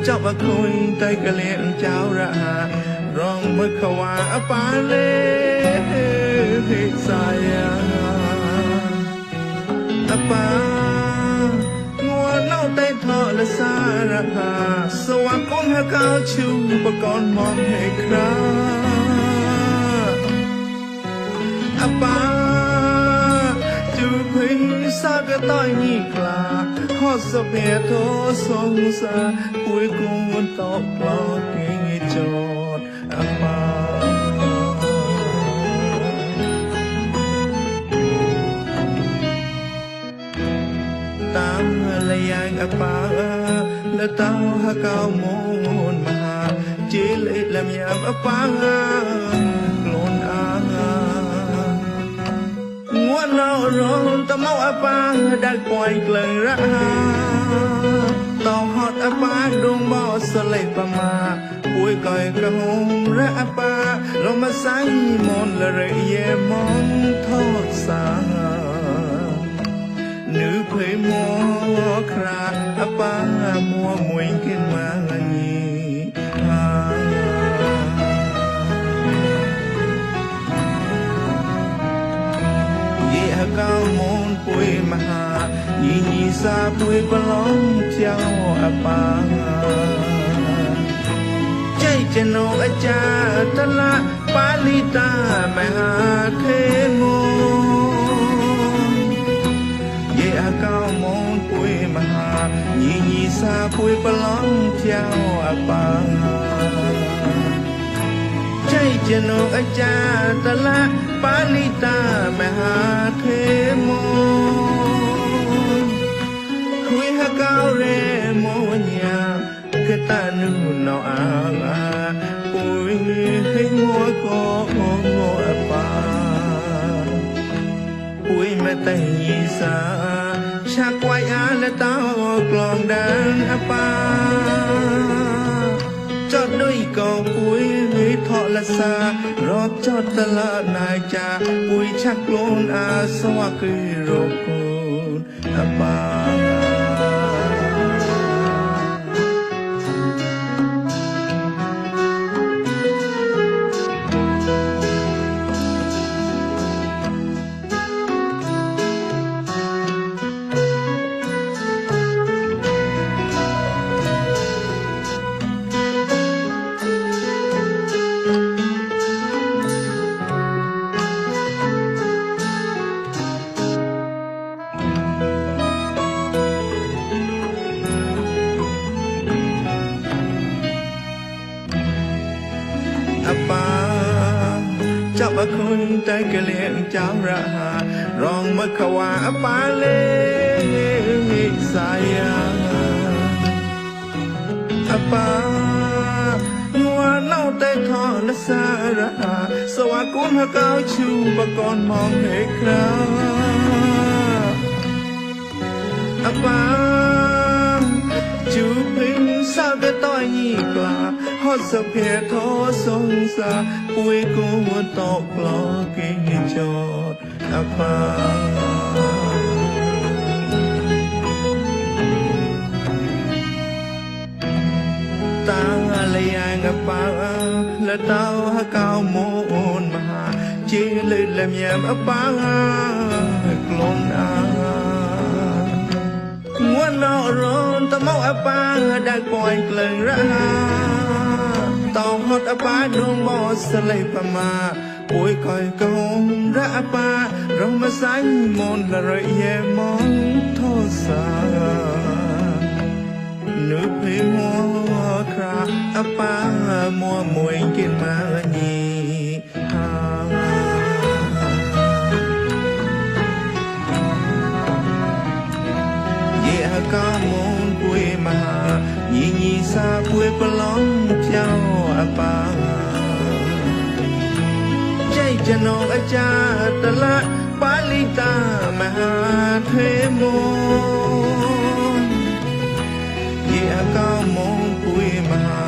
เจ้าคุยใจกะเลียงเจ้าระหารองมือขวาปาเลสายปางัวเน่าไตทอและสาระหาสว่างก้นหาก้าวชิวประกอบมองให้คราปาจูพินสากะต้อยนี่กลาฮอดสเปียโทสงสาปุยกุนตอกปลอกเกงจอดปาตามละยังปาและเต้าหาเก้ามนมาเจลิดลำยามปากลนงัวเราร้องตะเมาปาได้ปล่อยเกลือระต่อหอดปาดวงบ่อสลายประมาปุยก่อยกระหงระปาเรามาใส่มนละเรยมองทอดสานึกเผยมัวคราปามัวมวยขึ้นมางี้ก้าวมนปุยมหายีสาปุยปลองเจ้าปาใจจะโนอาจารย์ตละปาลิตามหาเทโมเย่ก้าวมนปุยมหายีสาปุยปลองเจ้าปาใจจะโนอาจารย์ตละปาลิตามหาเทโมคุยหาเก้าเรโมญากะตานุนออาปุยให้งัวก็งัวปาปุยมาแต่ยีสาชักไว้และเต้ากลองดังปาจอดด้วยกองปุยให้ทอละสารอบจอดตลาดนายจ่าปุยชักโลนอาสวะคือโรคูนปาปาเจ้าคุยใจกะเลียงเจ้าระหารองมือขวาปาเลสายปางัวเน่าไตทอและสาระหาสว่างกุนหาก้าวชิวประกอบมองให้คราปาจูพินสากะต้อยนี่กลาฮอดสเปียโทสงสาปุยกุนตอกปลอกเกงจอดปาตาละยังปาและเต้าหาเก้ามนมาเจลิดลำยามปากลนงัวเราร้องตะเมาปาได้ปล่อยเกลือระต่อหอดปาดวงบ่อสลายประมาปุยก่อยกระหงระปาเรามาใส่มนละเรยมองทอดสานึกเผยมัวคราปามัวมวยกินมางี้ก้าวมนปุยมหายีสาปุยปลองเจ้าปาใจจะโนอาจารย์ตละปาลิตามหาเทโมเย่ก้าวมนปุยมหา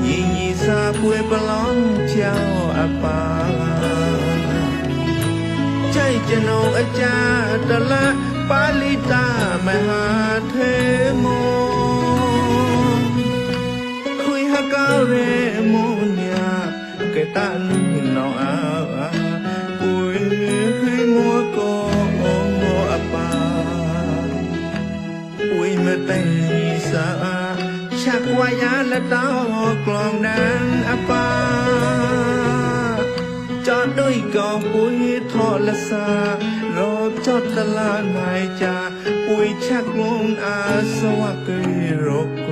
ยีสาปุยปลองเจ้าปาใจจะโนอาจารย์ตละปาลิตามหาเทโม តាណោអាពួយមួកោអបាពួយមើតែសាឆាក់វាយាលតោក្លងដានអបាចอดด้วยกองปุ้ยทอละสารอจอดตลาดนายจาปุ้ยชักลงอาสวักยรก